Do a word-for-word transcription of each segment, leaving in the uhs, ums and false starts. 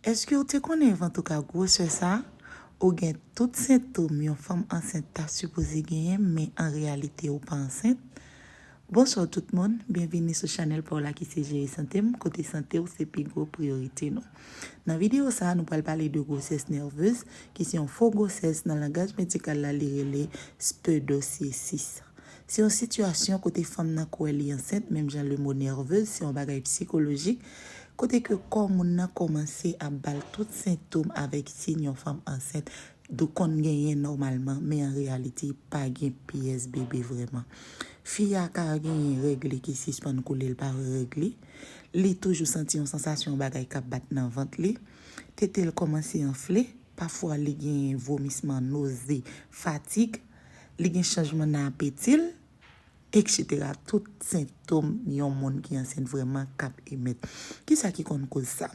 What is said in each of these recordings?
Èske w te konnen vant ou ka gwosè sa? Ou gen tout sentòm yon fanm ansent ta sipoze genyen, men an reyalite ou pa ansent? Bonswa tout moun, byenvini sou chanèl pa w la ki se Jere Sante m, kote sante w se pi gwo priyorite nou. Nan videyo sa a, nou pral pale de gwosès nèvez, ki se yon fo gwosès. Nan langaj medikal la, li rele pseudocyesis. Se yon sitiyasyon kote fanm nan kwè li ansent, menm jan le mo nerveuse, se yon bagay sikolojik, kote ke kò moun nan kòmanse ap ba l tout sentòm avèk siy yon fanm ansent dwe konn genyen nòmalman, men an reyalite, pa gen pyès bebe vrèman. Fi a ka genyen règ li ki sispann koule, l pa wè règ li. Li toujou santi yon sansasyon bagay k ap bat nan vant li. Tete l kòmanse anfle. Pafwa, li genyen vomisman, noze, fatig. Li gen chanjman nan apeti l, etsetera. Tout sentòm yon moun ki ansent vrèman k ap emèt. Kisa ki konn koz sa?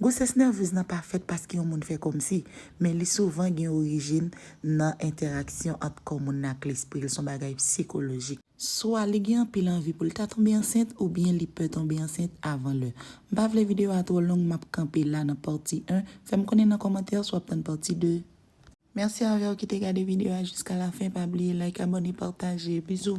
Gwosès nèvez nan pa fèt paske yon moun fè kòmsi, men li souvan gen orijin nan entèraksyon ant kò moun nan ak lespri l. Se yon bagay sikolojik. Swa li gen anpil anvi pou l ta tonbe ansent, oubyen li pè tonbe ansent avan lè. M pa vle videyo a twò long, m ap kanpe la nan pati en. Fè m konnen nan kòmantè si w ap tann pati de. Mèsi avè w ki te gade videyo a jiska lafen. Pa bliye like, abòne, pataje. Bizou.